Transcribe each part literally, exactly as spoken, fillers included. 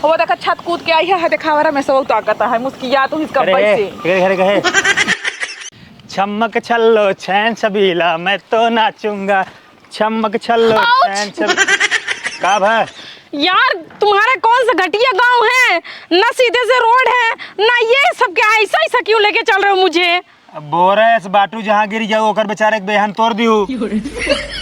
वो देखा, छत कूद के आई है, है देखावा रहा, मैं सब ताकत है, मुस्किया तू इसका अरे, पैसे। अरे, अरे, अरे। छम्मक छल्लो छैन छबीला, मैं तो नाचूंगा। छम्मक छल्लो Ouch! छैन छबी-, का भा? यार, तुम्हारा कौन सा घटिया गांव है? ना सीधे से रोड है, ना ये सब क्या है? ऐसा, ऐसा क्यों लेके चल रहे हो मुझे? अब बोरा ऐसे बाटू जहाँ गिर जाओ, ओकर बेचारे के बेहन तोड़ दिहू।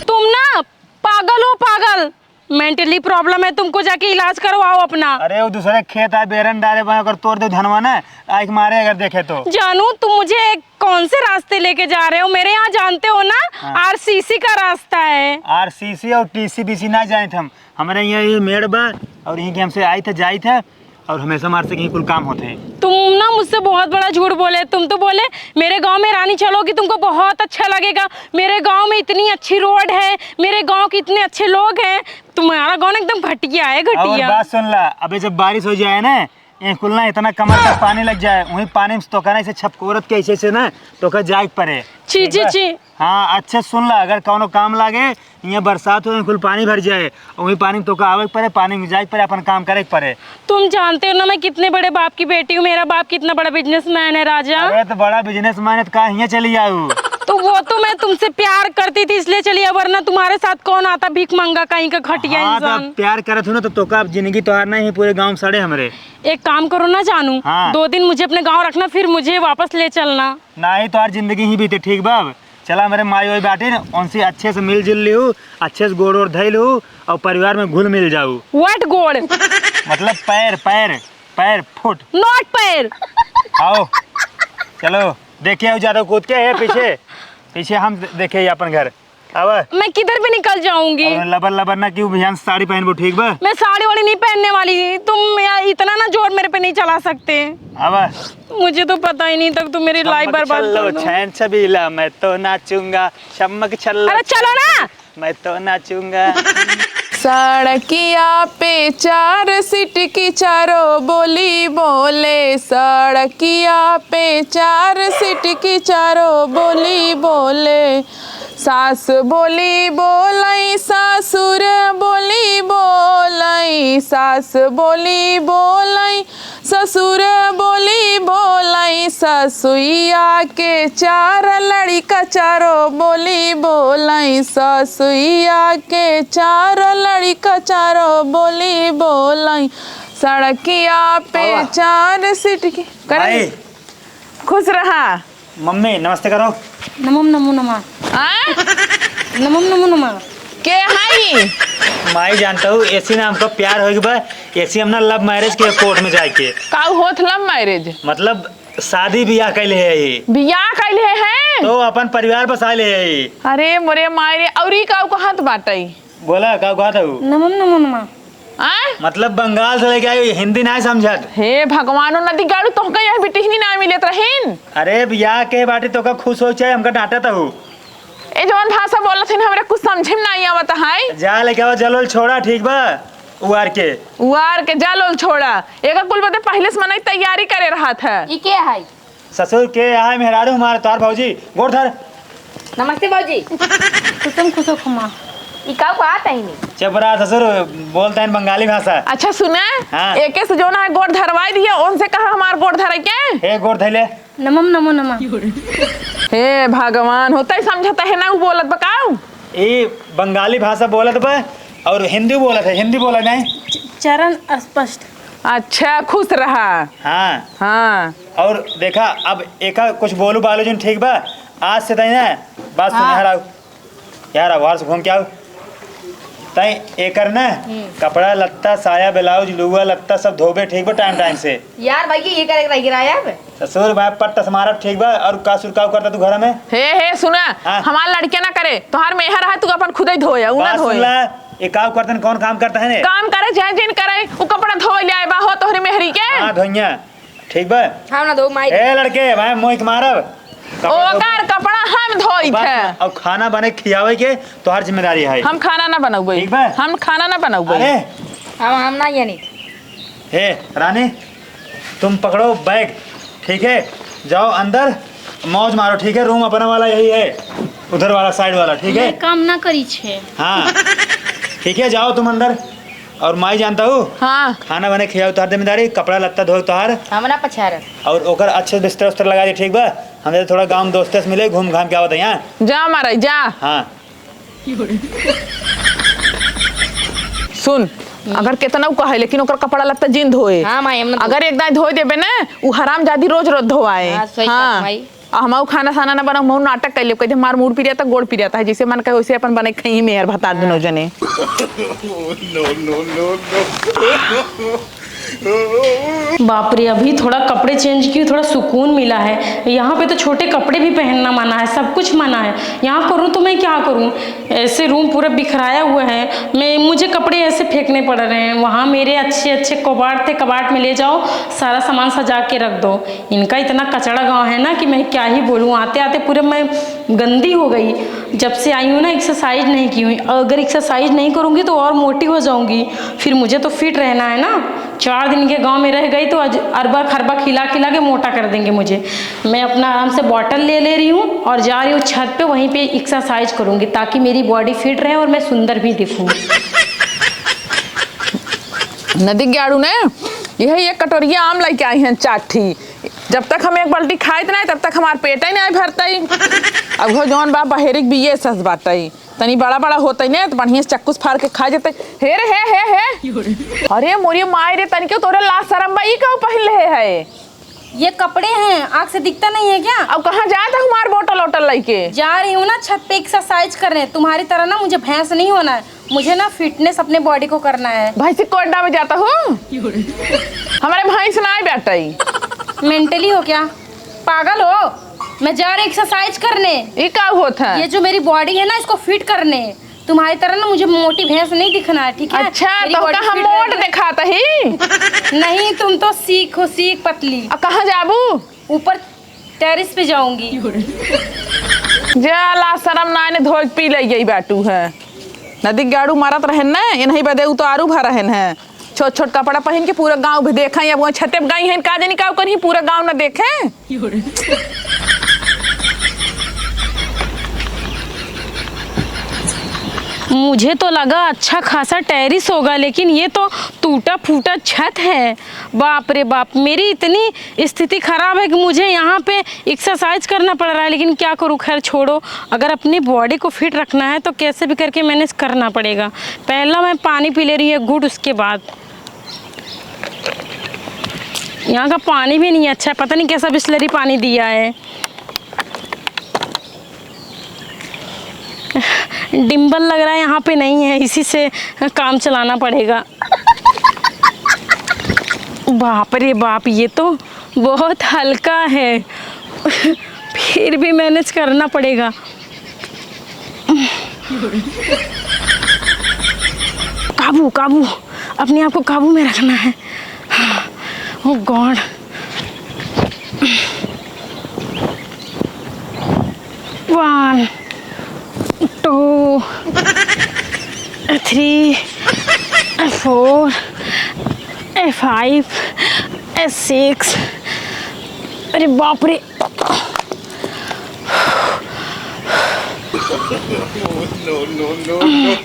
तुम ना पागल हो, पागल। Mentally problem है तुमको, जाके इलाज करवाओ अपना। अरे, वो दूसरे खेत आए, बेरन डारे बा, अगर तोड़ दे धनवा ना, आँख मारे अगर देखे तो। जानू, तुम मुझे एक कौन से रास्ते लेके जा रहे हो? मेरे यहाँ जानते हो ना, हाँ। आरसीसी का रास्ता है। आरसीसी और टीसीबीसी ना जाइत हम, हमारे यहाँ ये मेड़ बा और यहीं के हमसे आइत है, जाइत है। और हमेशा मार से कहीं कुल काम होते हैं। तुम ना मुझसे बहुत बड़ा झूठ बोले। तुम तो बोले, "मेरे गांव में रानी चलोगी, तुमको बहुत अच्छा लगेगा। मेरे गांव में इतनी अच्छी रोड है, मेरे गांव के इतने अच्छे लोग हैं।" तुम्हारा गांव ना एकदम घटिया है, और घटिया। बात सुन ला, अबे जब बारिश हो जाए ना, ये कुल ना इतना कमर तक पानी लग जाए, वहीं पानी में तोका ना ऐसे छपकोरत के ऐसे ऐसे ना तोका जाए के पड़े। छी, ठीक छी, बा? छी। हाँ, अच्छे सुन ला, अगर कौनो काम लागे, इहाँ बरसात हो, कुल पानी भर जाए, वही पानी में तोका आवे के पड़े, पानी में जाए के पड़े, अपन काम करे के पड़े। तुम जानते हो ना, मैं कितने बड़े बाप की बेटी हूँ, मेरा बाप कितना बड़ा बिजनेसमैन है, राजा। अरे, तो बड़ा बिजनेसमैन है, तो का हियाँ चली आऊ? तो वो तो मैं तुमसे प्यार करती थी, इसलिए चली आई, वरना तुम्हारे साथ कौन आता, भीख मंगा कहीं का घटिया हाँ, तो इंसान। प्यार करत हूँ ना, तो तोका अब जिंदगी तोहार नहीं, पूरे गाँव में सड़े हमरे। एक काम करो ना जानू, हाँ। दो दिन मुझे अपने गाँव रखना, फिर मुझे वापस ले चलना। नाही, तोहार जिंदगी ही बीते, ठीक बा? अब चला, मेरे माई वाई बाटी न, उनसे अच्छे से मिलजुल लिहू, अच्छे से गोड़ ओड़ धइल हू और परिवार में घुल मिल जाऊ। What गोड़? मतलब पैर, पैर, पैर फुट। Not पैर। आओ, चलो, देखे आओ, ज्यादा कूद के है पीछे, पीछे हम दे-, देखे ही अपन घर। आवा। मैं किधर भी निकल जाऊंगी। और लबर लबर ना क्यों, बिहान साड़ी पहनबो, ठीक बा? मैं साड़ी वाड़ी नहीं पहनने वाली। तुम यार इतना ना जोर मेरे पे नहीं चला सकते। आवा। मुझे तो पता ही नहीं था कि तुम मेरी life बर्बाद कर दो। छैन छबीला, मैं तो नाचूंगा। छम्मक छल्लो, अरे चलो ना। मैं तो नाचूंगा। सड़किया पे चार सिटकी चारो बोली बोले, सड़किया पे चार सिटकी चारो बोली बोले। सास बोली बोलई, ससुर बोली बोलई, सास बोली बोलई, ससुर बोली बोलई, ससुइया के चार लड़िका चारो बोली बोलई, ससुइया के चार लड़िका चारो बोली बोलई, सड़किया पे आवा। चार सिटकी। करे? भाई। खुश रहा। मम्मी, नमस्ते करो। नमम नमो नमः। आ? नमम नमो नमः। के हई? माई, जानता हूँ, एसी ना हमको प्यार होइगा बा, एसी हम ना love marriage के court में जाइके। काऊ होत love marriage? मतलब शादी बियाह कैले है ये। बियाह कैले है? तो अपन परिवार बसा ले है ये। अरे मोरे माई रे, और ई काऊ कहत बाटई? बोला, का कहत हऊ? नमम नमो नमः। आय? मतलब बंगाल से लेके आई, हिंदी नाहीं समझत। हे भगवानो, नदी गाड़ू, तोहका यह बिटिहनी ना मिलत रहीन? अरे, बियाह के बाटे तोका खुश हो चाहे हमका डांटत हऊ। ए जवन भाषा बोलत हईन, हमरे कुछ समझे में नाहीं आवत है। जा लेके आवा, जल उल छोड़ा, ठीक बा? उआर के। उआर के जल उल छोड़ा। एका कुल बदे पहिले से मनई तैयारी करे रहत है। ई के है? ससुर के आय मेहरारू हमार, तोहार भौजी, गोड़ धर। नमस्ते भौजी। खुशम खुशो खुमा। ई का बात है नी? चुप रहा ससुर, बोलत हैं बंगाली भाषा। अच्छा सुने, हाँ। एके से जो ना है गोड़ धरवाई दिए, उनसे कहा हमार गोड़ धरे के। हे गोड़ धइले। नमम नमो नमः। हे भगवान, होता ही समझता है ना, वो बोलत बकाऊ। ई बंगाली भाषा बोलत बा और हिंदी बोलत है, हिंदी बोला जाए। च-, चरण स्पष्ट। अच्छा, खुश रहा। हाँ। हाँ। और देखा, अब एका कुछ बोलू बालू जिन, ठीक बा? आज से तई ना, बात सुन, हाँ। यहाँ आओ। यहाँ आओ, बाहर से घूम के आओ। तई एकर ना, हम्म। कपड़ा लत्ता, साया, ब्लाउज, लुआ लत्ता सब धोबे, ठीक बा, टाइम टाइम से। यार भाई, ये करे रह गिरा यार। ससुर भाई पट्ट से मारब, ठीक बा? और का सुरकाव करता तू घर में? हे, हे, सुना, हाँ। हमार लड़के ना करे, तोहार मेहर है, तू अपन खुदे धोया, उ ना बात धोए। सुन ला, ये का करतन, कौन काम करता है ने? काम करे, चाहे जिन करे, उ कपड़ा धो ले आए बा हो तोहरी मेहरी के। हाँ, धोइया, ठीक बा? हाँ, ना धो, माई। ए लड़के, भाई मोहित मारब। कपड़ा धो ओकर कपड़ा हम धोई बस, थे। अब खाना बने खियावे के तोहार जिम्मेदारी है। हम खाना ना बनौबे। ठीक बा? हम खाना ना बनौबे। अरे। हम, हम ना यानी। हे रानी, तुम पकड़ो बैग, ठीक है? जाओ अंदर, मौज मारो, ठीक है? रूम अपना वाला यही है, उधर वाला, साइड वाला, ठीक है? मैं काम ना करी छे। हाँ, ठीक है, जाओ तुम अंदर। और माई जानता हूँ, हाँ। खाना बने खियाओ तोहार जिम्मेदारी, कपड़ा लत्ता धोए तोहार। हम ना पछारब। और ओकर अच्छे बिस्तर उस्तर लगा दे, ठीक बा? हम जाते थोड़ा गाँव में दोस्तों से मिले, घूम घाम के आवत है यहाँ। जा मारा, जा। हाँ। सुन, अगर केतना उ कहे, लेकिन ओकर कपड़ा लत्ता जिन धोए। हाँ माई, हम ना धोए। अगर एक दाई धोए देबे ना, उ हरामजादी रोज रोज धोआए। हाँ, सही बात हाँ। माई। आ हमहू खाना साना ना बनाऊ, हमहू नाटक कर लेब, कह दे, "हमार मूड़ पिरियाता, गोड़ पिरियाता है", जैसे मन कहे वैसे अपन बने खाई मेहर भतार दुनो जने। बाप रे, अभी थोड़ा कपड़े चेंज किए, थोड़ा सुकून मिला है। यहाँ पे तो छोटे कपड़े भी पहनना मना है, सब कुछ मना है। यहाँ करूँ तो मैं क्या करूँ? ऐसे रूम पूरा बिखराया हुआ है। मैं, मुझे कपड़े ऐसे फेंकने पड़ रहे हैं। वहाँ मेरे अच्छे अच्छे कबाड़ थे, कबाड़ में ले जाओ, सारा सामान सजा के रख दो। इनका इतना कचड़ा गांव है ना कि मैं क्या ही बोलूँ। आते आते पूरे मैं गंदी हो गई। जब से आई हूँ ना, एक्सरसाइज नहीं की हुई। अगर एक्सरसाइज नहीं करूँगी तो और मोटी हो जाऊँगी। फिर मुझे तो फिट रहना है ना। चार दिन के गांव में रह गई तो आज अरबा खरबा खिला खिला के मोटा कर देंगे मुझे। मैं अपना आराम से बॉटल ले ले रही हूँ और जा रही हूँ छत पे, वहीं पे एक्सरसाइज करूँगी ताकि मेरी बॉडी फिट रहे और मैं सुंदर भी दिखूँ। नदी गाड़ू ने यही एक कटोरिया आम लेके आई हैं, चार ठी। जब तक हम एक बाल्टी खाइत नहीं, तब तक हमार पेट ही नहीं भरतई। अब हो जौन बा बहेरिक भी ये सस बाटई, तनी बड़ा बड़ा होतई ने, तो बढ़िया से चक्कू से फाड़ के खा जेतई। हे रे, हे, हे, हे। अरे मोरी माई रे, तनी क्यों तोरे लाज शरम बा, ई का पहिन ले है? ये कपड़े हैं, आँख से दिखता नहीं है क्या? अब कहाँ जात है हमार बोतल ओटल लेके? जा रही हूँ ना छत पे एक्सरसाइज करने, तुम्हारी तरह ना मुझे भैंस नहीं होना है। मुझे ना फिटनेस अपने बॉडी को करना है। भैंसी कोड्डा में जाता हूँ। हमारे भैंस ना आए बेटा ई। मेंटली हो क्या? पागल हो? मैं जा रही एक्सरसाइज करने। ये का होत है? ये जो मेरी बॉडी है ना, इसको फिट करने। तुम्हारी तरह ना मुझे मोटी भैंस नहीं दिखना है, ठीक है? अच्छा, मेरी तो बॉडी का हम फिट मोट रहती है। दिखाता ही? नहीं, तुम तो सीख हो, सीख पतली। आ, कहाँ जाबू? ऊपर टेरेस पे जाऊंगी। जा, ला शरम ना, इन्हें धोए के पी ले गई बाटू है। नदी गाड़ू मारत रहन न, इन्हीं बदे उतारू भा रहन है। छोट छोट कपड़ा पहिन के पूरा गाँव भी देखा, अब वहाँ छते पे गई हैं, का जानी का करी, पूरा गाँव न देखे। मुझे तो लगा अच्छा खासा टेरेस होगा, लेकिन ये तो टूटा फूटा छत है। बाप रे बाप, मेरी इतनी स्थिति खराब है कि मुझे यहाँ पे एक्सरसाइज करना पड़ रहा है, लेकिन क्या करूँ, खैर छोड़ो। अगर अपनी बॉडी को फिट रखना है तो कैसे भी करके मैनेज करना पड़ेगा। पहला मैं पानी पी ले रही हूँ एक घूंट, उसके बाद। यहाँ का पानी भी नहीं अच्छा है, पता नहीं कैसा बिसलेरी पानी दिया है। डिंबल लग रहा है, यहाँ पे नहीं है, इसी से काम चलाना पड़ेगा। बाप रे बाप, ये तो बहुत हल्का है, फिर भी मैनेज करना पड़ेगा। काबू, काबू, अपने आप को काबू में रखना है। Oh God। One, two, three, four, five, six। अरे बाप रे। No, no, no, no।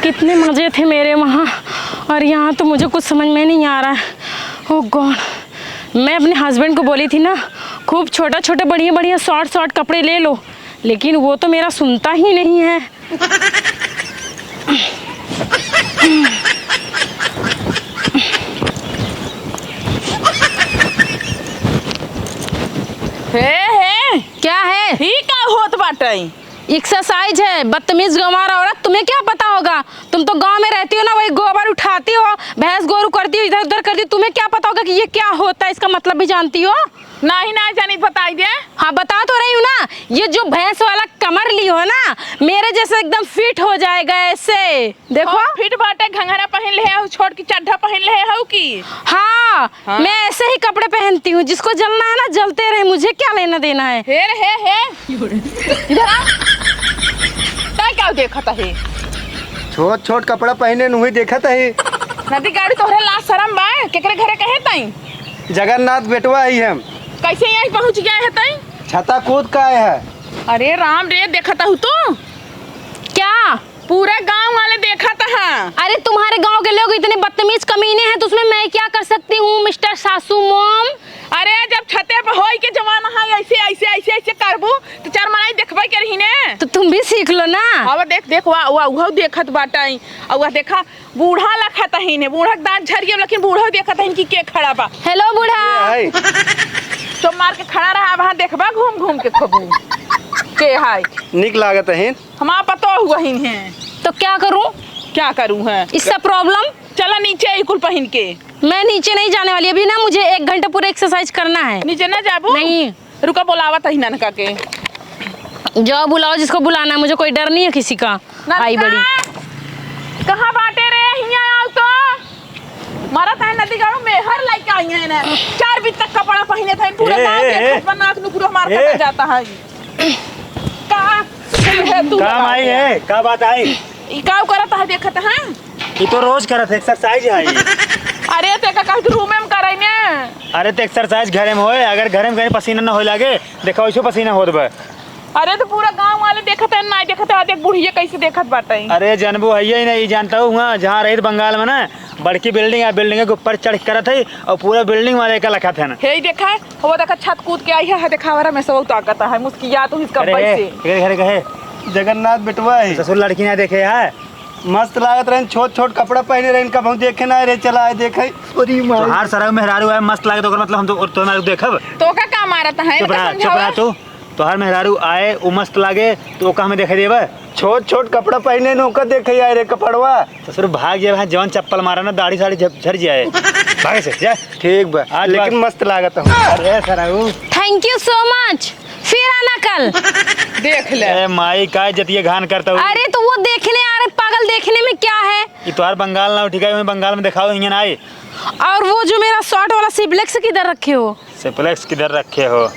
कितने मज़े थे मेरे वहाँ, और यहाँ तो मुझे कुछ समझ में नहीं आ रहा है। Oh God, मैं अपने हस्बैंड को बोली थी ना, खूब छोटा छोटा, बढ़िया बढ़िया, शॉर्ट शॉर्ट कपड़े ले लो, लेकिन वो तो मेरा सुनता ही नहीं है। हे, हे। क्या है? ही का होत बाटई? एक्सरसाइज है, बदतमीज गंवार औरत, तुम्हें क्या पता होगा? तुम तो गांव में रहती हो ना, वही गोबर उठाती हो, भैंस गोरू करती हो, इधर उधर करती हो, तुम्हें क्या पता होगा कि ये क्या होता है, इसका मतलब भी जानती हो? नाही, नाही जानी, बताई दे। हाँ, बता तो रही हूँ ना, ये जो भैंस वाला कमर ली हो ना, मेरे जैसे एकदम फिट हो जाएगा ऐसे। देखो। हाँ, फिट बाटे, घंघरा पहिन ले हऊ, छोट की चड्ढा पहिन ले हऊ की। हाँ, हाँ। मैं ऐसे ही कपड़े पहनती हूँ, जिसको जलना है ना, जलते रहे, मुझे क्या लेना देना है। हे रे, हे, हे। इधर आ। तै का देखत है? छोट छोट कपड़ा पहिने नुही देखत है। नदी गाड़ी, तोहरे लाज शरम बा? केकरे घरे कहे तई? जगन्नाथ बेटवा ही हम। कैसे यहीं पहुँच गए है तई? छता कूद का है? अरे राम रे, देखत हूँ तू? क्या? पूरा गांव वाले देखत हैं। अरे, तुम्हारे गांव के लोग इतने बदतमीज कमीने हैं, तो उसमें मैं क्या कर सकती हूँ, मिस्टर सासू मॉम? अरे, जब छते पे होई के जमाना है, ऐसे, ऐसे, ऐसे, ऐसे करबू, तो चार मनाई देखबे के रही ने। तो तुम भी सीख लो ना। अब देख, देख, वा, वा, उहौ देखत बाटइ। अउर वह देखा, बूढ़ा लखत हइन, बूढ़ा के दांत झरि गए, लेकिन बूढ़ा देखत हइन कि के खड़ा बा। हेलो, बूढ़ा। के है? चुप मार के खड़ा रहा, वहाँ देखबा घूम घूम के खबू। के है? निक लागत हइन। हमार पतोह हुआ ही हैं। तो क्या करूं? क्या करूं है? इसका प्रॉब्लम? चला नीचे, ई कुल पहिन के। मैं नीचे नहीं जाने वाली, अभी ना मुझे एक घंटा पूरा एक्सरसाइज करना है। नीचे ना जाबू? नहीं। रुका, बोलावत ही ननका के। जाओ बुलाओ जिसको बुलाना है, मुझे कोई डर नहीं है किसी का। ननका, आई बड़ी। कहाँ बाटे रे? हियाँ आओ तो। मारा ताहे नदी गाड़ो मेहर लाइके आई है ना। चार बीत तक कपड़ा पहिने थे, पूरा ए, गाँव ए, देखत ए। बा, नाक नुकुरो हमार ए। कटा जाता है। का? है तू काम लगाओ आई के। है, का बात आई? ई का करत है, देखत है? ई तो रोज करत है, एक्सरसाइज है ई। अरे, ते का कहत रूमे में करे ने? अरे, तो एक्सरसाइज घरे में होए, अगर घरे में कहीं पसीना न होए लागे, देखा वैसे पसीना होत बा। अरे, तो पूरा गांव वाले देखत है, ना देखत है, देख बुढ़िया कैसे देखत बाटे। अरे, जनबू है ही नहीं, जानता हूँ, वहाँ जहाँ रहित बंगाल में ना, बड़की बिल्डिंग है, बिल्डिंग के ऊपर चढ़ के करत है और पूरा बिल्डिंग वाले का लखत है ना। हे, ई देखा, वो देखा, छत कूद के आई है, देखा, हमारा में सब ताकत है, मुस्किया तू इसका अरे, पैसे। अरे, अरे, कहे, जगन्नाथ बेटवा है। ससुर लड़की ना देखे है। मस्त लागत रहन, छोट छोट कपड़ा पहने रहन, कबहूँ देखे ना रहे, चला आए देखे। अरे माई। तोहार सरऊ मेहरारू आए, मस्त लागत, ओकर मतलब हम तो, और तो मेहरारू देखब? तो का काम आ रहा है? चुप इनका रहा, चुप रहा समझावा। तू। तोहार मेहरारू आए, उ मस्त लागे, तो ओका हमें देखे देबा? छोट छोट कपड़ा पहने न, ओका देखे आए रे कपड़वा। तो सिर्फ भाग जाए, जवन चप्पल मारा ना, दाढ़ी साढ़ी झप-, झर जाए। भागे से, जा। ठीक बा, आज लेकिन बात मस्त लागत हो। अरे सरऊ। Thank you so much। फिर आना कल। देख ले। ए माई, का इज्जतिया घान करता हूँ। अरे, तो वो देखने आ रहे, पागल, देखने में क्या है? ये तोहार बंगाल ना उठी का, वहीं बंगाल में दिखाओ, हियाँ ना आई। और वो जो मेरा शॉर्ट वाला सिप्लेक्स किधर रखे हो? सिप्लेक्स किधर रखे हो?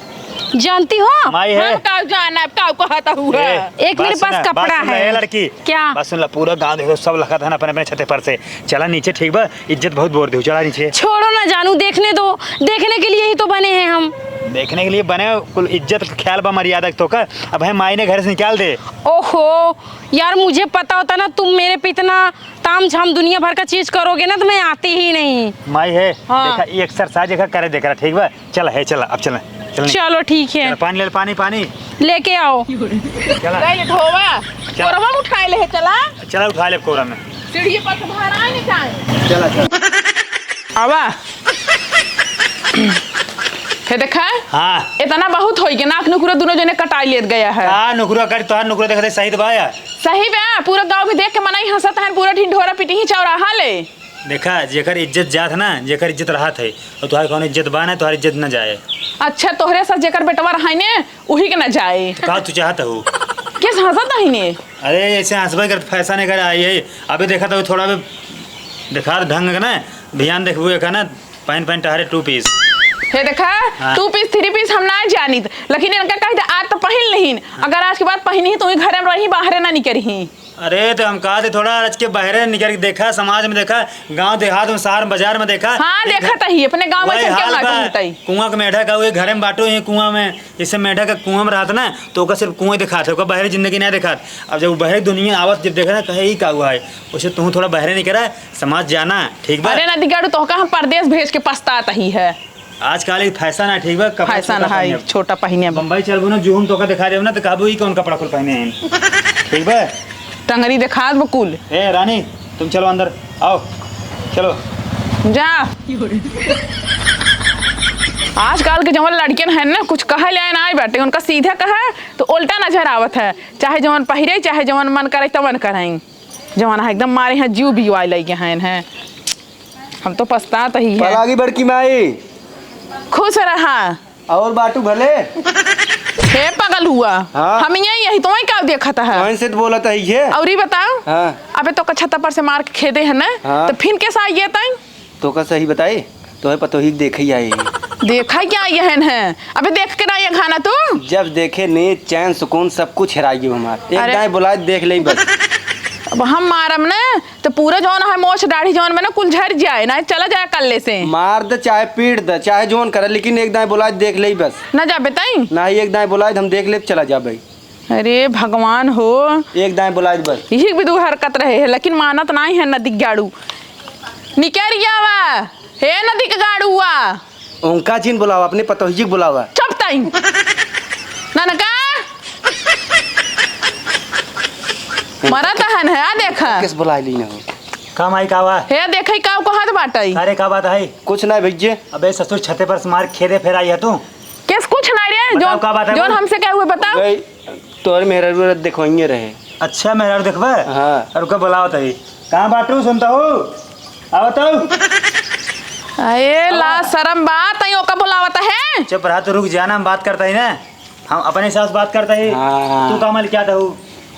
जानती हो? माई है। हम काऊ जाना, अब काऊ कहता हुआ। ए, एक मेरे पास कपड़ा है। ए लड़की। क्या? बात सुन ला, पूरा गांव देखो, सब लखत है ना अपने अपने छते पर से। चला नीचे, ठीक बा? इज्जत बहुत बोर दे, चला नीचे। छोड़ो ना जानू, देखने दो, देखने के लिए ही तो बने हैं हम। देखने के लिए बने, कुल इज्जत का ख्याल बा, मर्यादा तो का। अब है माई ने घर से निकाल दे। ओहो, यार, मुझे पता होता ना तुम मेरे पे इतना ताम झाम दुनिया भर का चीज करोगे ना, तो मैं आती ही नहीं। माई है, हाँ। देखा, ये एक्सरसाइज एक करे देख रहा, ठीक बा? चला है, चला, अब चला, चला। चलो, ठीक है। चला, पानी ले ले, पानी, पानी। लेके आओ। चला। ले ले, धोवा। चला। कोरवा में उठाए ले है, चला। चला, उठा ले कोरा में। सीढ़ी पर से बाहर आए नहीं चाहे। चला, चला। आवा। हे देखा? हाँ। इतना बहुत होई के नाक नुकरो दोनों जने कटाई लेत गया है। का नुकरो कर, तोहार नुकरो देखते सही तो बा यार। सही बा, पूरा गांव में देख के मनई हंसत हन, पूरा ढिंढोरा पिटी ही चौराहा ले। देखा, जेकर इज्जत जात है ना, जेकर इज्जत रहत है, और तोहार कौनो इज्जत बा ना, तोहार इज्जत न जाए। अच्छा, तोहरे साथ जेकर बेटवा रहा ने, उही के न जाए। तो का तू चाहत हो? किस हंसत है ने? अरे, ऐसे हंसबे करत फैशन एकर आई है। अबे देखा तो थोड़ा भी देखा ढंग के ना, ध्यान देखबू एका ना, पहन पहन टहरे टू पीस। हे देखा, हाँ। टू पीस, थ्री पीस हम ना जानित, लेकिन इनका कह दे, आज तो पहिन लेहिन, अगर आज के बाद पहिनी तो ई घरे में रही, बाहरे ना निकरही। अरे, तो हम कहा थे थोड़ा आज के बाहरे निकल के देखा, समाज में देखा, गांव देहात में, शहर में, बाजार में देखा। हाँ, ये देखा घर-, तही, अपने गांव में वही से क्यों हाल ना बा। पहनता ही? कुआं के मेढक, वही घरे में बाटो, ये कुआं में, जैसे मेढक के कुआं में रहत ना, तो ओका सिर्फ कुआं ही देखात है, ओका बाहरी जिंदगी नहीं देखात। अब जब बाहरी दुनिया आवत, जब देखा ना, कहे, "ई का हुआ है?" वैसे तू थोड़ा बाहरे निकला, समाज जाना, ठीक बा? अरे ना दिगाड़ू, तोहका हम परदेस भेज के पछतात ही है। आजकल ई फैशन है, ठीक बा? कपड़ा फैशन छोटा है, पहने। छोटा पहने। बम्बई चलबू ना, जूहू में तोका दिखा देब ना, तो कहबू, "ई कौन कपड़ा कुल पहने हैं?" ठीक बा? टंगरी दिखा देबो कुल। ए रानी, तुम चलो अंदर, आओ, चलो। जा। आजकल के जवन लड़कियन हैं ना, कुछ कहे ले ना आए बाटे, उनका सीधा कहे तो उल्टा नजर आवत है। चाहे जवन पहिरे, चाहे जवन मन करे, तवन करें। जवन है एकदम मारे हैं, जीव बिवाई लगे हैं, हैं। हम तो पछतात ही है। पलागी बड़की माई। खुश रहा। और बाटू भले। हे पगल हुआ। हाँ। हम यही, यही तो वही का देखत है। वहीं से तो बोलत है ये। और ही बताओ। हाँ। अबे तो कच्छा तपर से मार के खेदे है ना, हाँ। तो फिर कैसा ये तई? तो का सही बताई? तो है पतोही के देखे ही आई। देखा क्या ये है न? अबे देख के ना ये खाना तू? जब देखे नींद, चैन, सुकून, सब कुछ हेराई गयो हमार। एक अरे। दाएं बुलाए देख ले बस। अब हम मारब न, त पूरा जौन है मोछ दाढ़ी जौन बा न, कुल झरि जाए, नाहीं चला जाए कल्ले से। मार द, चाहे पीट द, चाहे जौन करे, लेकिन एक दाईं बोलाइ देख लेइ बस। न जाबे तईं? नाहीं, एक दाईं बोलाइ द, हम देख लेब, चला जाबे। अरे भगवान हो। एक दाईं बोलाइ द बस। यही भी दू हरकत रहे है, लेकिन मानत नाहीं है नदी गाड़ू। निकरि आवा, हे नदी के गाड़ुआ। उनका जिन बोलावा, अपने पतोहिया के बोलावा। चुप तईं। ननका। मरा तहन है, आ देखा। किस बोलाइ ली न हो? का माई का बा? हे देखई का कहत बाटई। अरे का बात है? कुछ नाहीं भइया। अबे ससुर छते पर से मार खेदे फेर आई है तू। किस कुछ नाहीं रे, बताओ जौन, का बात है जौन बोल? हमसे कहे हुए बताओ। गई, तोहर मेहरारू देखवइये रहे। अच्छा, मेहरारू देखबे? हाँ। अरे ओका बोलावत है। कहाँ बाटू, सुनता हूँ? आवत हूँ। अरे, ला शरम बा, तईं ओका बोलावत है? चुप रहा, तू रुक जा ना, हम बात करता ही ना। हम अपने हिसाब से बात करता ही। हाँ। तू का मल क्या दहू?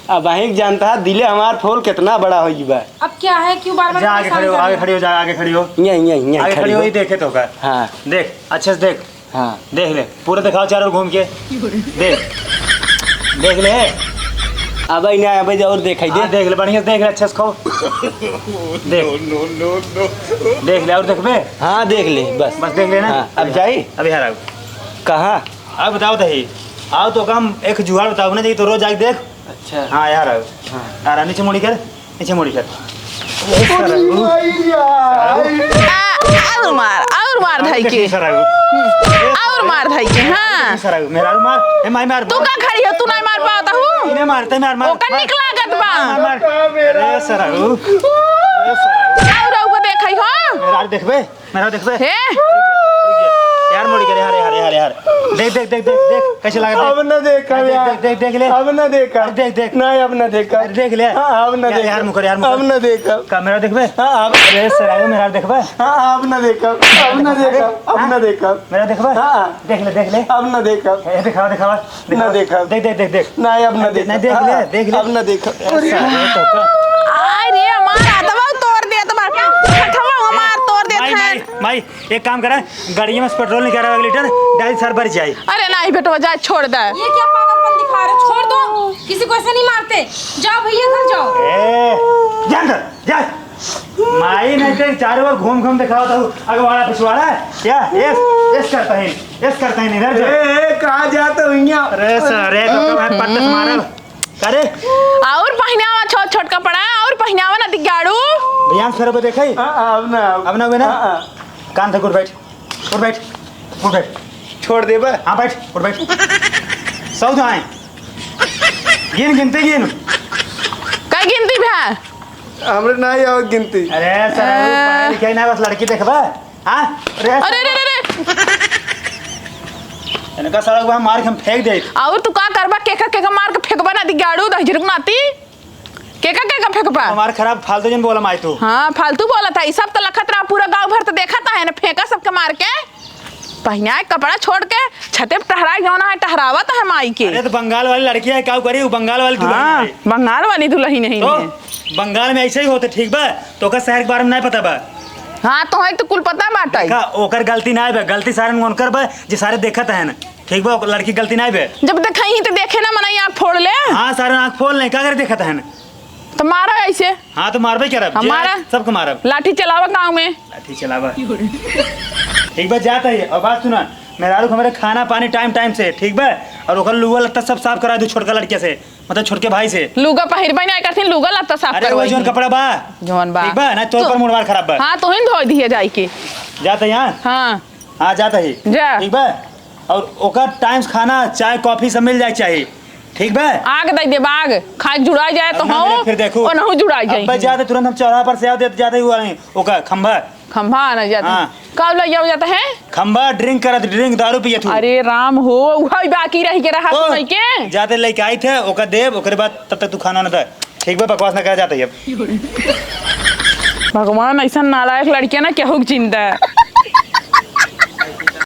अब वही जानता है, दिले हमार फोल कितना बड़ा होइ बा। अब क्या है, क्यों बार-बार जा, आगे परेशान खड़ी हो, कर आगे रहे हो? खड़ी हो, जा, आगे खड़ी हो। यहीं, यहीं, यहीं आगे खड़ी खड़ी हो, हो। ये देखे तो का। हाँ। देख, अच्छे से देख। हाँ। देख ले, पूरा दिखाओ चारों ओर घूम के। देख, देख ले। अबे ना, अबे और देखाई दे। हाँ, देख ले, बढ़िया से देख ले, अच्छे से खाओ। देख। No, no, no, no। देख ले, और देखबे? हाँ, देख ले, बस। बस देख ले ना। हाँ, अब जाई? अब यहाँ आओ। कहाँ? अब बताओ तो ही। आओ तो काम, एक जुगाड़ बताओ ना जी, तो रोज आके देख। अच्छा। हाँ, यहाँ आओ। हाँ। आ रहा, नीचे मुड़ी कर। पीछे मुड़ी कर। अरे, अरे, अरे। आ, और मार, और मार धई के। देखी सरऊ। हम्म, और मार धई के, हाँ। देखी सरऊ, मेहरारू मार। ए, माई मार, तू मार। का खड़ी हो, तू नाहीं मार पावत हू? इन्हें मार, ते मार, मार, ओकर मार। निक लागत बा। मार, मार। अरे, सरऊ। अरे, सरऊ। और ओका देखई हो। मेहरारू देखबे? मेहरारू देखबे? हे? यार, मुड़ी के, यार, यार, यार, यार। देख, देख, देख, देख, देख, कैसे लगा, देख। अब ना देखब देख, यार। देख, देख, देख ले। अब ना देखब। देख, देख। नहीं, अब ना देखब। अरे, देख ले। हाँ, अब ना यार, देखब। यार, मुकर, यार, मुकर। अब ना देखब। का मेहरारू देखबे? हाँ, अब। अरे, सरऊ, मेहरारू देखबे? हाँ, अब ना देखब। अब ना देखब। अब ना देखब। मेहरारू देखबे? हाँ। देख ले, देख ले। अब ना देखब। ए, दिखावा, दिखावा। ना देखब। देख, देख, देख, देख। ना, अब ना देखब। ना, देख ले, हाँ, देख ले। अब ना देखब। अरे, सारे तो का। आय रे, हमार आदवा तोड़ देत बा। हथवा हमार तोड़ देत माई, है। माई, माई, एक काम करा, गाड़िया में से पेट्रोल निकाला एक लीटर, डाल सर भर जाई। अरे नाहीं बेटवा, जा छोड़ दे। ये क्या पागलपन दिखा रहे? छोड़ दो, किसी को ऐसे नहीं मारते। जाओ भैया घर जाओ। ए, जा अंदर, जा। माई नहीं तो चारों ओर घूम घूम दिखावत हूँ, अगवाड़ा पिछवाड़ा, क्या? एस, एस करता है, एस करता है, इधर जा। ए, ए, कहाँ जाता हूँ यहाँ? अरे सारे, तो का भाई पट्ट से मारल। अरे। और पहिनावा छोट छोट कपड़ा, और पहिनावा ना दिगाड़ू। भैया, हम सर पे देखे। हाँ, हाँ, अब ना, अब। अब ना हुए ना? हाँ, हाँ। कान तक उठ बैठ, उठ बैठ, उठ बैठ। छोड़ देबा? हाँ, बैठ, उठ बैठ। सौ जाए। गिन, गिनती गिन। कई गिनती भा? हमरे नाहीं आवत गिनती। अरे, सर, आ। पढ़ाई लिखाई ना, बस लड़की देखबा। हाँ? अरे, अरे, अरे, अरे। इनका सारा को हम मार के हम फेंक दे। और तू का करबा? केका, केका मार के फेंकबा ना, दिगाड़ू, दहिजरुक नाती। केका, केका फेंकबा? हमार खराब फालतू जन बोला माई तू। हाँ, फालतू बोलत है। ई सब तो लखत रहा, पूरा गाँव भर तो देखत है ना, फेंका सबके मार के। पहिनाए कपड़ा छोड़ के छते पे टहराए जौना है, टहरावत है माई के। अरे तो बंगाल वाली लड़की है, का करी? वो बंगाल वाली दुल्हन हाँ, है। बंगाल वाली दुल्हन है तो इन्हें। बंगाल में ऐसे ही होते, ठीक बा? तो ओकर शहर के बारे में नहीं पता बा? हाँ, तो है तो कुल पता बाटे। देखा, ओकर गलती ना बा, गलती सारे उनकर बा, जे सारे देखत है ना। ठीक बा, ओकर लड़की गलती ना बा। जब देखाई ही तो देखे ना, मनई आँख फोड़ ले। हाँ, सारे आँख फोड़ ले, का करे देखत है ना? तो मारा ऐसे। हाँ, तो मारबे करब, जे हमारा सबके मारब। लाठी चलावा गाँव में। लाठी चलावा। ठीक बा, जात है। और बात सुना, मेहरारू को हमारे खाना पानी टाइम टाइम से, ठीक बा? और ओकर लुआ लत्ता सब साफ करा दू छोटका लड़किया से, मतलब छोटके भाई से। लुगा पहिरबे ना करथिन, लुगा लत्ता साफ अरे, वो करवाई जौन थी। कपड़ा बा। जौन बा। ठीक बा, ना तोर तो पर मूड हमार खराब बा। हाँ, तोहिन धोई दिए जाई के। जात है यहाँ। हाँ। हाँ, जात है। जा। ठीक बा? और ओकर टाइम से खाना, चाय, कॉफी सब मिल जाए चाहिए। ठीक बा? आग दे देब, आग। खाए जुड़ाई जाए तो अब ना मिले, हूँ, फिर देखू। और नहू जुड़ाई अब जाए। बस जाते तुरंत हम चौराहा पर से आओ, देते जाते हुआ नहीं, ओकर खंभा। खंभा ना जाते। हाँ। कब ले जाओ जाता है? खंभा drink करत, drink, दारू पियत हूँ। अरे राम हो, वही बाकी रह के रहा ओ, सुनई के। जाते लेके आई थे, ओकर देब, ओकरे बाद तब तक तू खाना ना दे। ठीक बा, बकवास ना करा जाता है अब। भगवान, ऐसा नालायक लड़कियां ना केहू के चिंता है।